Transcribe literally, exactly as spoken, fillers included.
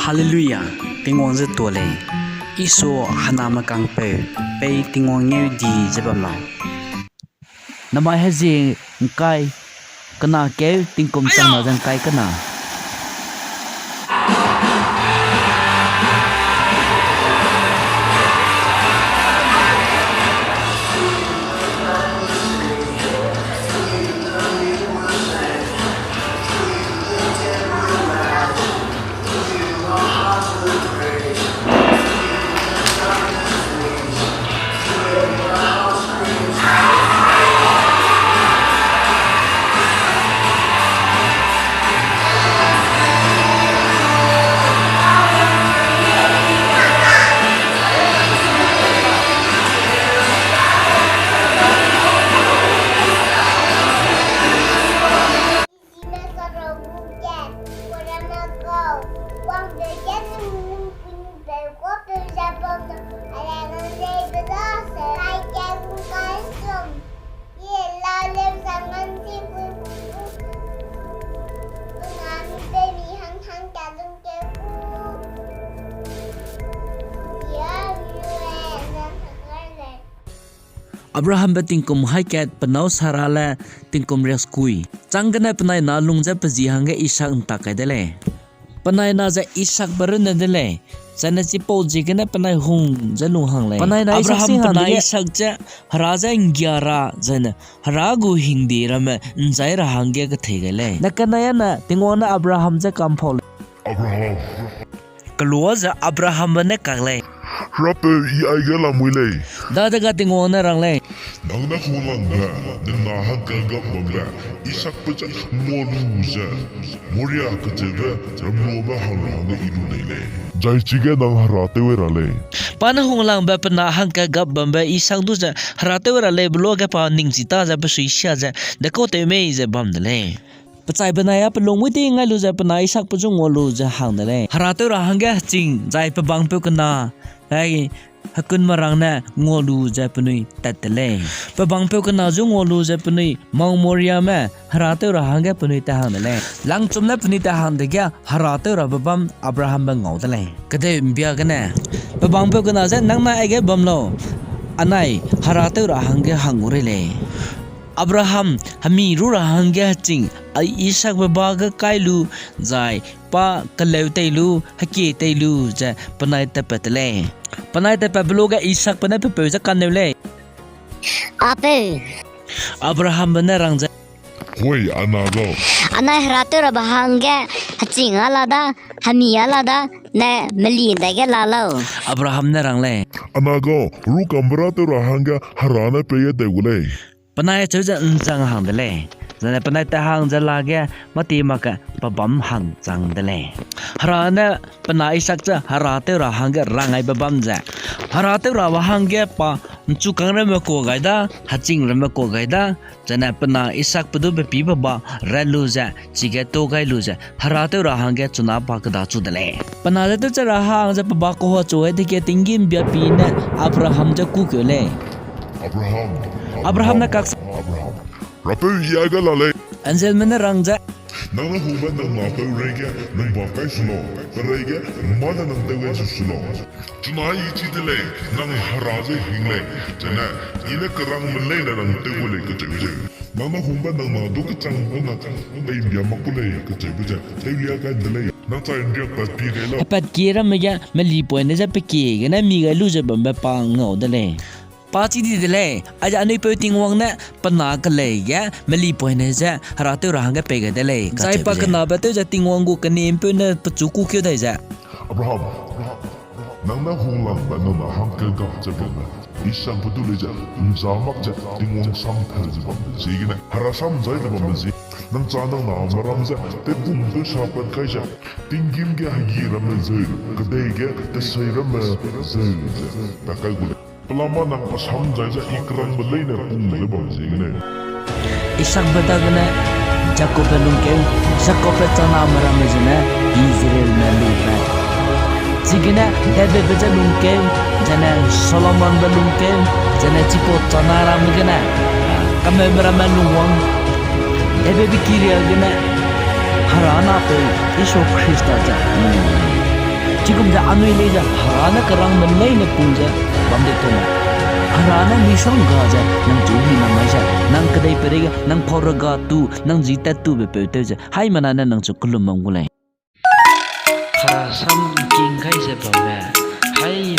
Hallelujah, Tingwang ze tuâ lei. Isua hena mekangpeu, pei Tingwang ngeu di ze bam lau. Namai hezie ngkai kena keu tingkum chang na ze ngkai kena. Abrahambe tingkum haî kat, penâu Sarale tingkum riakskui. Chang gene penai na lung ze pe ji hangge Isak ’ntak kai de lei. Penai na ze Isakbe runne de lei, zaine chipau ziegene penai hung ze lung hang lei. Penai na Abraham penai Isak ze Hera ze ’nggia ra, zaine Hera gu hingde ramme ’nzai ra hangge kethei gai lei. Na kenai â ne Tingwang ne Abraham je kamphau lei. Abraham. Kelua ze Abrahambe ne kak lei. Rapeu, I aige lamui lei. Dadege Tingwang ne rang lei. Nang ne hunglangbe, ne na hangkagap bambe, Isakbe je ngua lu ze, Moria kacheube ramluame hang ra hangge I lu nei lei. Zai chige nang herâtew ra lei. Pa ne hunglangbe pe na hangkagap bambe Isak du ze herâtew ra leibe luage pa ningchi ta ze pe suisia ze dekau tew mei ze bam de lei. Pe chai benai â pe lungmuî ti ngai lu ze pe na Isakbe zu ngua lu ze hang de lei. Herâtew ra hangge heching zai pe bangpeu kena, ai, hekunmerângne ngua lu ze penui tat de lei. Pe bangpeu kena zu ngua lu ze penui Mount Moriame herâtew ra hangge penui tat hang de lei. Langchum ne penui tat hang dege herâtew rabe bâm Abrahambe ngau de lei. Kedei ’mbia gene, pe bangpeu kena je nang nai aige bam lau, anai herâtew ra hangge hang gu rei lei. Abraham hemi ru ra hangge heching, ai Isakbe ba ge kai lu, zai pa keleu tei lu, hekie tei lu ze penai tatpat te lei. Penai tatpatbe luage Isakbe ne pe peu je kaneu lei. Apeu. Abrahambe ne rang ze, Hoi, ana gau. Anai herâtew rabe hangge heching â la da, hemi â la da, ne meli ’ndaige la lau. Abraham ne rang lei. Ana gau, rukambe râtew ra hangge Hera ne pei ge dei gu lei. Penai cheu ze ’nzang hang de lei. Zaine penai tat hang ze lage mâti mak ge pe bâm hang chang de lei. Hera ne pe na Isak je herâtew ra hangge rang aibe bâm ze, herâtew rabe hangge pa ’nchukâng ramme kuâ gai da, heching ramme kuâ gai da, zaine pe na Isakbe du pe pîbe ba rat lu ze, chige tau gai lu ze, herâtew ra hangge chuna pa kêdachu de lei. Pe na je tewche ra hang ze pe ba kehua chu ai dege tinggîm ’mbia pî ne Abraham je kûkeu lei. Abraham. Abraham ne kak Abraham. Rapeu, I aige la lei. Angelme ne rang ze, Nang ne hungbe nang napeu reige nang ba kai su lau, pe reige mâ ne nang tew gai su su lau. Chuna I chi de lei, nang Hera je hing lei, zaine I ne kerangme leine nang tew gu lei kacheube ze. Nang ne hungbe nang na du kechangbe na pei ’mbia mak gu lei kacheube ze tewlia gai de lei. Nang chai ’ndiak pat pie gai lau. Hepat kie ramme ge melipoine je pe kie gene mi gai lu ze bambe pa ngau de lei. Pa chi di de lei, aize anui peu Tingwang ne pe na kelei ge melipoine je herâtew ra hangge pei gai de lei. Zai pa kenabe tew ze Tingwang gu kenimpeu ne pechu kûkeu dai ze, Abraham, nang ne hunglangbe nang na hangkagap ze bambe Isakbe du lei ze, ’nza mak ze Tingwang sam tel ze bambe ziegene, Hera sam zai ze bambe zie, nang cha nang name ram ze tewpum tewsa pat kai ze, tinggîm ge hegî ramme zeu, kedei ge tesei ramme zeu ze pa kai gu lei. Pelama nang pe sam zai ze I kerangbe leine pung ze bam ziegene. Isakbe dagene Jakobbe lungkeu, Jakobbe chaname ramme zene Israelme lungkeu. Chigene Davidbe je lungkeu, zene Solomonbe lungkeu, zene chipau chana ramme gene kameume ramme lungwang. Davidbe kiria gene Hera napeu Jisu Khrista ze lungwang. Chigum ze anui lei ze Hera ne kerangme leine pung ze bam dei tau ma. Hera ne misongga ze nang chu hina mai ze, nang kedei peireige nang pau rega tu, nang ji tat tube peu tew ze haimena ne nang chu kellum bam gu lei. Hera sam king gai ze bamme, hai